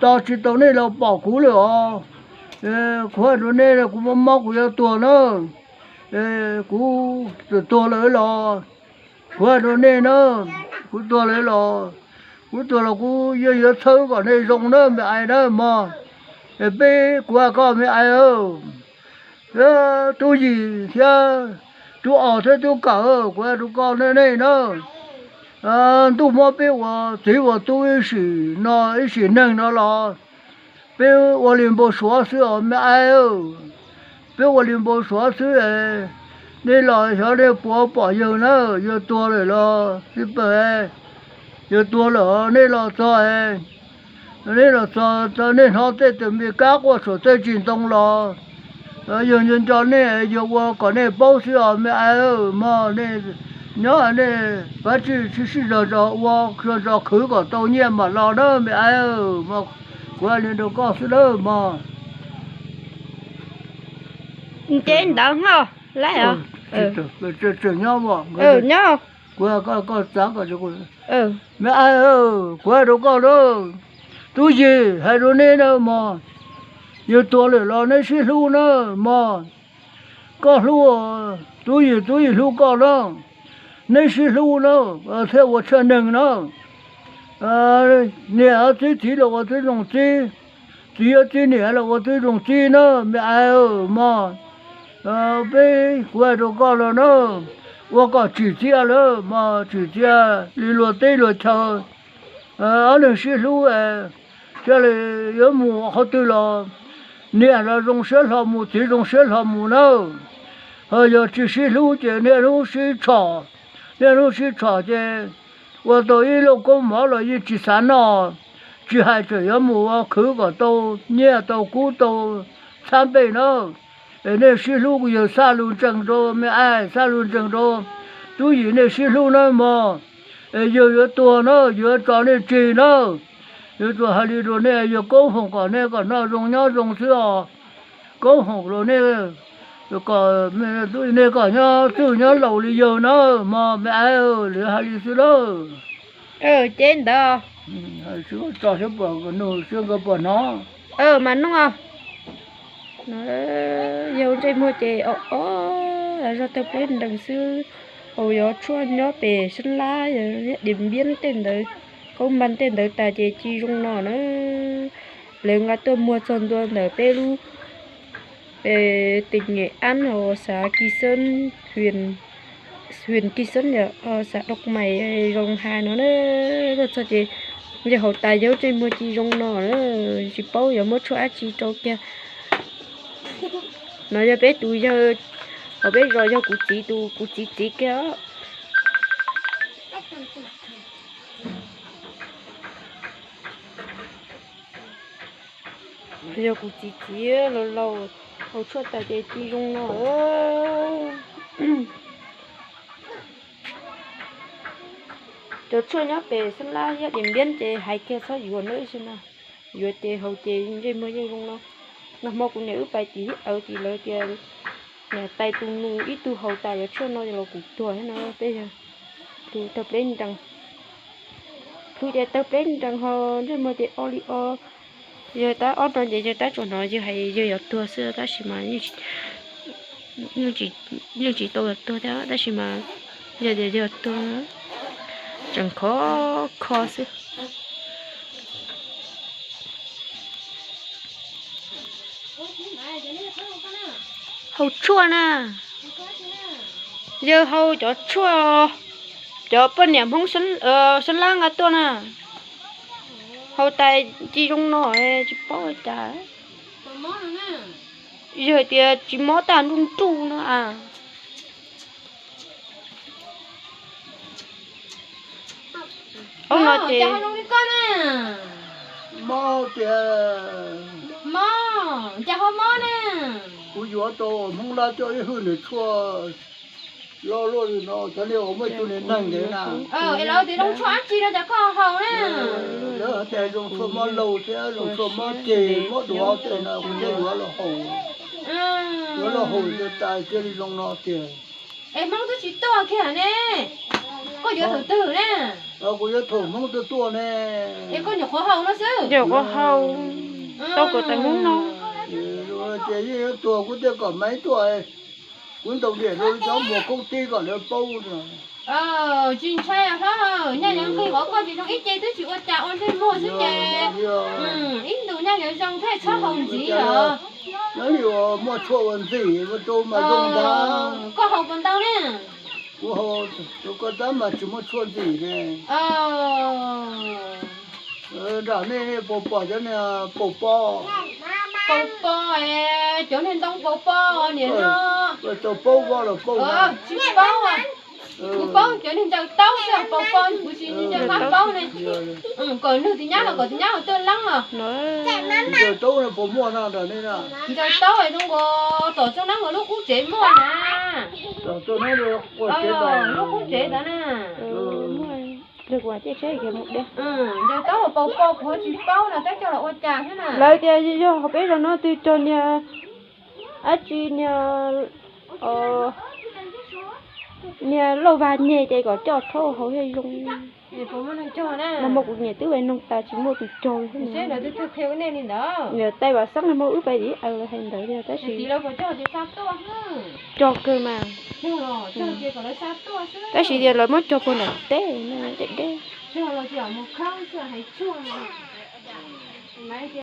tos tsis tau nej los pom kuv lawm os. Kuv hais rau nej, kuv mob mob kuv yuav tuag na. Kuv txawm tuag lawm los, kuv hais rau nej na, kuv tuag lawm los, kuv tuag los kuv yeej yuav txhawb kom nej zoo na me ais na mog. Peb, kuv hais koj me ais, tub Yim thiab tub Os thiab tub Kawm, kuv hais rau koj nej na, ntuj mob peb ua txiv ua tub ib sim no ib sim neeg no los peb ua li npau suav xwb os me ais. Peb ua li npau suav xwb. Nej los xyov nej puas pom yawg na, yawg tuag lawm los xij peem, yawg tuag lawm nej los txog, nej los txog, nej hnov tej tus me kab quaj saum tej tsis ntoo los yawg nco nco nej, yawg ua kom nej paub xwb os me ais mog. Nej nyob nej pab tsij sib sib zog zog ua zog zog khwv kom tau nyiaj mam los na me ais. Kuv hais li rau koj xwb na mog. Nce ntawd hos lawm os. Tseem nyob os. Nyob. Kuv, koj txav kom me ais, kuv hais rau koj na, tub Yim hais rau neb na mog, yawg tuag lawm los neb sib hlub na mog. Koj hlub tub Yim, tub Yim hlub koj na, neb sib hlub na thiaj ua tshaj neeg na. Niam txib txiv los ua tib zoo txib, txiv txib niam los ua tib zoo txib na me ais mog. Peb, kuv hais rau koj los na, ua kom tsim txiaj lawm mog, tsim txiaj li luag teb luag chaw. Ob leeg sib hlub, thiaj li yuav mus qhov twg los niam los zoo siab hlo mus, txiv zoo siab hlo mus na. Ho yog tsis sib hlub ces niaj hnub sib tshom, niaj hnub sib tshom ces ua tau ib lauj koob mov los yeej tsis xav noj, tsis hais tseem yuav mus ua khwv kom tau nyiaj tau kub tau txhab npej na. Es nej sib hlub, yawg xaj lus ntseeg rau me ais, xaj lus ntseeg rau tub Yim, nej sib hlub na mog. Es yawg yuav tuag na, yuav tso nej tseg na. Yuav tsuas hais li rau nej, yawg koob hoom kom nej kom noj zoo nyob zoo xwb os. Koob hoom rau nej, nej kom nyob txwj nyob laus li yawg na mog me ais, lawv hais li xwb lawm. Ces ntawd tso seb puas nug seb nkawd puas hnov. Mas nug. Yawg ntsej muag ces o o zog tawg pleb nrees xwb. Hauv yog tshuaj nyob pem Sab Lab, yog Diam Npiab tej ntawd, Koob Npas tej ntawd tas ces ci zoo no na. Lawv nqa tuaj muag txog ntua ntawm peb lub tỉnh Nghệ An, hauv xã Kỳ Sơn, huyện Kỳ Sơn, xã Độc Mại, Rồng Hà no na. Tuaj txog ces yawg haus tas yawg ntsej muag ci zoo no na, tsis paub yuav muab tshuaj dab tsi rau kiag. No yog peb tus yawg, hauv peb zos yog kuv txiv tus, kuv txiv txiv kiag. Yog kuv txiv txiv laus laus, haus tshuaj tas ces ci zoo no. Cov tshuaj nyob pem Xeeb Lab thiab Diam Npiab ces hais kiag txhob yuav na, yuav ces haus ces ntsej muag yeej zoo no. Nag hmo kuv niam wb pais tim Hib Awv tim lawv tias niam tais tus nus ib tug haus tas cov tshuaj no los kuv tuag thiab no. Peb yog tus tawg pleb nrees, tus tias tawg pleb nrees ho ntsej muag ces o li o. Yawg tab ob no ces yawg tab tsuas hnov yawg hais yawg yuav tuag xwb tab sis mas yeej tsis tau yuav tuag thiab tab sis mas yog tias yawg tuag tseem khov kho xwb. Haus tshuaj na, yawg haus cov tshuaj, cov poj niam Hmoob Xeeb Lab nqa tuaj na, haus tas ci zoo no tsis paub cas. Yawg tias tsis mob tag nruj nruj no a. Ub no ces mob tias, mob, cas ho mob na? Kuv yuav tau Hmoob Lab coj ib hwj nws tshuaj loj luaj li no, cov niag uas muaj ib tug niag neeg ntev na. Es lawv tias zoo tshuaj dab tsi no cas koj haus na? Lawv hais tias zoo tshuaj mob laug thiab zoo tshuaj mob ceg mob duav tej no kuv thiaj yuav los haus. Yuav los haus ces tas cia li zoo no tiag. Es Hmoob twb tsis tuaj kiag ne, koj yuav thaum twg na? Kuv yuav thuam Hmoob tuaj tuaj ne. Es koj nyuam qhuav haus no xwb. Yog koj haus tau kom tawm hnub no. Ces yeej yuav tuag kuv thiaj kom maiv tuaj. Kuv ntaus diam rau cov muag koob tib kom lawv paub no. Tsis ntshai hlob, nyaj yuav nqig qhov koj ces zoo ib ce twb tsis ua cas ua ntsej muag xwb ces ib ntus nyaj yuav zoo thiaj txhob haus ntxiv os. Nyob li uas muaj tshuaj ua ntxim rau mas zoo ntag. Koj haus puas ntau ne? Kuv haus rau koj tab mas tsis muaj tshuaj ntxim ne. Nram nej puas pom cov niag paus pob? Paus pob, cov niag ntoo paus pob niam no. Tau paub voj los paub, tsis paub. Kuv paub cov niag ntsaws taub xwb, paus pob kuv tsis nco qab paub ne. Kom nug tus nyab los kom tus nyab tuaj leeb os. Ntsaws taub no puas muaj no nram nej na? Ntsaws taub zoo nkaus tom txog nab nkaus lub qub tsev muaj na. Lub qub tsev ntawd na. Ntsaws taub paus pob kuv tsis paub no tab coj los ua cas thiab na. Lawv tias yog hauv peb zos no twg cog niag dab tsi niag, niag lauj vag nyeg ces kom coj rhaub haus thiaj zoo. Los mas kuv niam twb ua noog tas tsis muaj tus cog li. Niam tais Vam Xeeb no muab wb pais tiv aws hais ntawd tiag tab sis cog kawg mas. Tab sis tias lawv muab cog puag nram teb deb deb.